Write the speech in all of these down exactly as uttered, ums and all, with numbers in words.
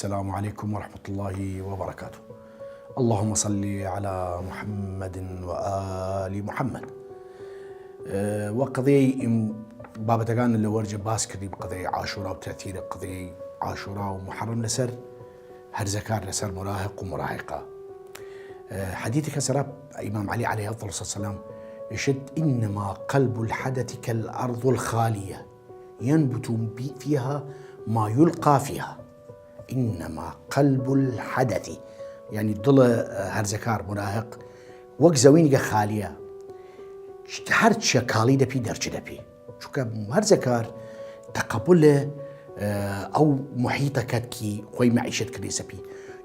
السلام عليكم ورحمة الله وبركاته. اللهم صل على محمد وآل محمد. ئە، وە قەضیەی ئیم-، بابەتەگان لە وەرجە باس کردیم، قەضیەی عاشورا و تەثیر قەضیەی عاشورا و محرم لەسەر هەرزەکار، لەسەر مراهق و مراهقە. ئە، حەدیث کە سەرا ئیمام علی علیه الصلاة والسلام ئشت: «إنما قلب الحدث كالأرض الخالية ينبت فيها ما يلقى فيها.» «إنما قلب الحدث»، یعنی دڵ، ئە، هەرزەکار، مراهق، وەک زەوینیگە خالیە، هەر چە کاڵی دەپی دەرچ دەپی، چونکە هەرزەکار تەقەبولە، ئە، ئەو محیطە کەد کی خوەی مەعیشەت کردیسە پی.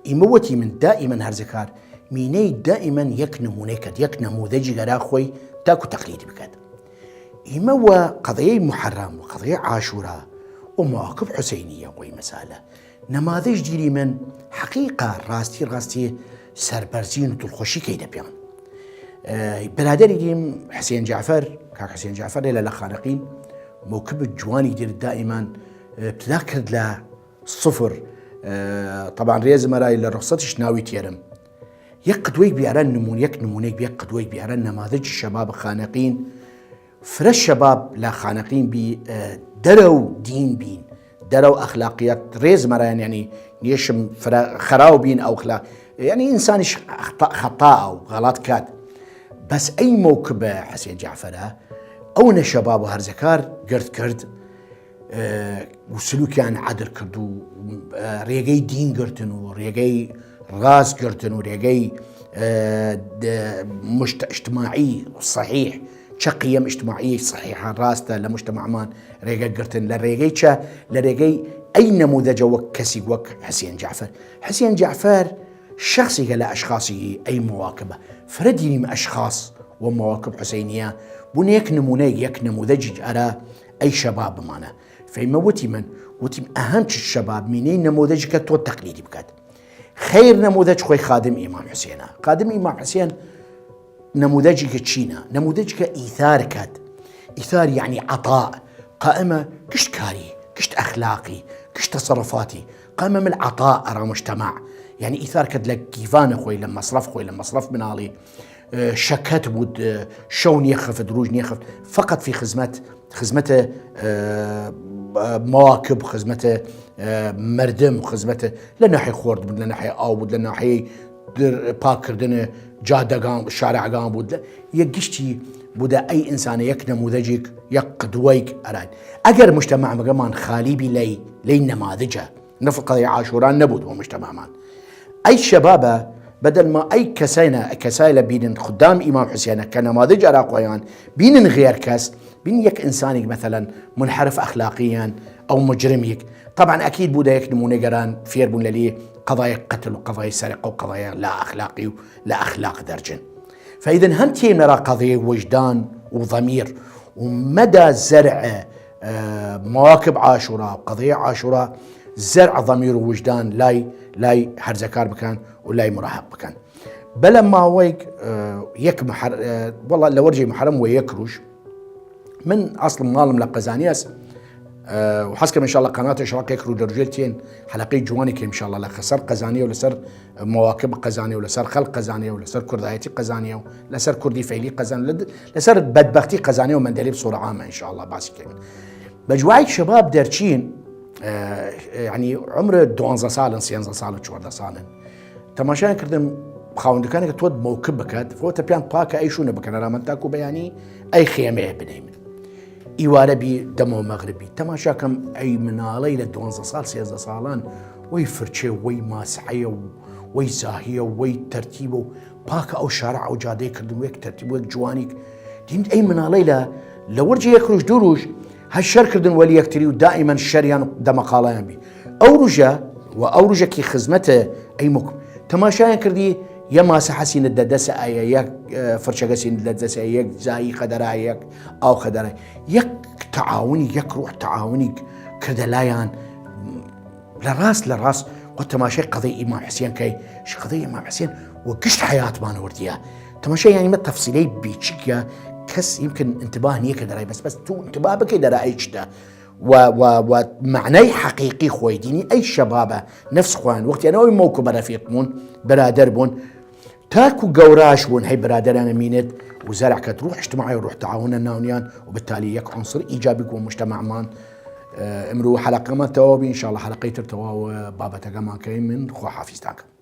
ئیمە وەتیمن دائیمەن هەرزەکار مینەی دائیمەن یەک نمونەی کەد، یەک نموذجیگ ئەرا خوەی تاکو تەقلید بکەد. ئیمە وە قەضیەی محرم و قەضیەی عاشورا و مواکب حسینیە وەی مەسالە نماذج دیریمن، حەقیقە، راستی راستی سەربەرزین و دڵخوەشی کەیدە پیان. ئە، برادەریگیم حسین جعفر، کاک حسین جعفر لە لە خانەقین، موکب جوانی دیر دائیمەن، ئە، ابتدا کرد لە سفر. ئە، طبعا رێز مەرای لە رخصتش ناوی تیەرم. یەک قدوەیگ بیارن نمون-، یەک نمونەیگ بی، یەک قدوەیگ بیارن نماذج شباب خانەقین، فرە شەباب لە خانەقین بی، ئە، دەرەو دین بین، دەرەو ئەخلاقیات، رێز مەرایان، یعنی نیشم فرە خەراو بین ئەو خلا-، یعنی ئینسانیش خطا، خطا و غەڵات کات. بەس ئەی موکبە حسین جعفرە، ئەونە شەباب و هەرزەکار گرد کرد، ئە، و سلوکیان عەدل کرد و، ئە، رێگەی دین گرتن و رێگەی راس گرتن و رێگەی، ئە، د-، مشت-، اجتماعی صحیح، چە قیەم اجتماعی صحیحە راستە لە مجتمعمان رێگە گرتن، لە رێگەی چە؟ لە رێگەی ئەی نموذجە وەک کەسیگ وەک حسین جعفر. حسین جعفر شخصیگە لە ئەشخاصی ئەی مواکبە. فرە دیریم ئەشخاص و مواکب حسینیە بوون یەک نمونەیگ، یەک نموذجیگ ئەرا ئەی شەباب بمانە. فەیمە وتیمن، وتیم ئەهەم چ شەباب مینەی نموذجیگ کە تۆ تەقلیدی بکەد. خەیر نموذج خوەی خادم ئیمام حسینە. خادم ئیمام حسین نموذجیگ چینە؟ نموذجیگ ئیثار کەد. ئیثار یعنی عطاء. قائمە گشت کاری، گشت ئەخلاقی، گشت تصرفاتی قائمە من عطاء ئەرا مجتمع. یعنی ئیثار کەد لە گیڤانە خوەی، لە مەسرەف خوەی، لە مەسرەف مناڵی، ئە، شەکەت بود، ئە، شەو نیەخفت، رووژ نیەخفت، فقط فی خزمەت، خزمەت، ئە، مواکب، خزمەت، ئە، مردم، خزمەت لە ناحیە خۆرد بود، لە ناحیە ئاو بود، لە ناحیە در-، پاککردن جادەگان، شارعگان بود، لە یەک گشتی بودە ئەی ئینسانە یەک نموذجیگ، یەک قدوەیگ ئەرای. ئەگەر مجتمعمەگەمان خالی بی لەی، لەی نماذجە، نفر قەضیە عاشورا نەبود وە مجتمعمان. ئەی شەبابە، بەدەل ما ئەی کەساینە، کەسای لە بینن خدام ئیمام حسینە کە نماذج ئەرا خوەیان بینن غێر کەس، بین یەک ئینسانیگ مەسەلەن منحرف ئەخلاقیان ئەو مجرمیگ. طبعا ئەکید بوودە یەک نمونەیگ ئەران فێر بوون لەلی قەضایە قتل و قەضایە سەرقە و قەضایە لا ئەخلاقی و لە ئەخلاق دەرجن. فەئیدن هەم تیمنەرا قەضیە وجدان و ضمیر و مەدا زرع، ئە، مواکب عاشورا و قەضیە عاشورا زرع ضمیر و وجدان لای، لای هەرزەکار بکەن و لای مراهق بکەن. بەلە ماوەیگ، ئە، یەک محر-، ئە، وەڵا لە وەرجەی محرم وە یەک رووژ، من ئەسڵم ماڵم لە قەزانی ئەس، ئە، و حەز کەم انشاءاللە قەناتە شەوەق یەک روو دەرجێل تێن حەلەقەی جوانی کە انشاءاللە لەسەر قەزانیە و لەسەر مواکب قەزانیە و لەسەر خەڵق قەزانیە و لەسەر کوردایەتی قەزانیە و لەسەر کوردی فەیلی قەزان، لە-، لەسەر بەدبەختی قەزانیە و مەندەلی بسوورە عامە انشاءاللە باسی کەین. بە جوایگ شەباب دەرچین، ئە، یعنی عمر دوانزە ساڵن، سێنزە ساڵن، چواردە ساڵن. تەماشایان کردم، خاوەندەکانێک تۆت موکب بکات، فۆتە پیان پاکە ئەی شوونە بکەن، ئەرا من تاکو بەیانی ئەی خێمەیە بنەیمن. ئیوارە بی دەمەو مەغربی. تەماشا کەم ئەی مناڵەی لە دوانزە ساڵ، سێزدە ساڵان، وەی فرچێ، وەی ماسحەیە و وەی زاهیە و وەی تەرتیبە و پاکە ئەو شارع ئەو جادەی کردن وەک تەرتیب وەک جوانیک. دیم ئەی مناڵەی لە، لە وەرجە یەک رووژ دوو رووژ هەر شەر کردن وەلی یەکتری و دائیمەن شەریان دەمەقاڵیان بی. ئەو رووژە و ئەو رووژە کی خزمەتە ئەی مکم. تەماشایان کردی، یە ماسە حەسینە دەدەسە ئایا، یەک، ئە، فرچەگە سین دەدەسە، یەک زایی خەدەرا، یەک ئاو خەدەرا، یەک تعاونی، یەک روح تعاونی کردە لایان. لە راس، لە راس و تەماشای قەضەی ئیمام حسین کەی، ش قەضەی ئیمام حسین و گشت حیاتمان وردیە. تەماشای یعنی مە تەفسیلەی بیچیکە، کەس یمکن انتباه نیە کە دەرای، بەس، بەس تو انتباه بکەی دەرای چتە. و، و، و مەعنای حەقیقی خوەی دینی ئەی شەبابە نەفس خوەیان وەختیان ئەوی مەوکو بەرەفیق بوون، برادەر بوون، تاکو گەوراش بوون هەی برادەرانە مینێت و زەرع کەت روح اجتماعی و روح تعاونە ناونیان و بتالی یەک عنصر ئیجابی گوە مجتمعمان. ئمرو حەلەقەمان تەواو بی، انشاءاللە حەلەقەی تر تەواو بابەتەگەمان کەی. من خوا حافیزتان کەم.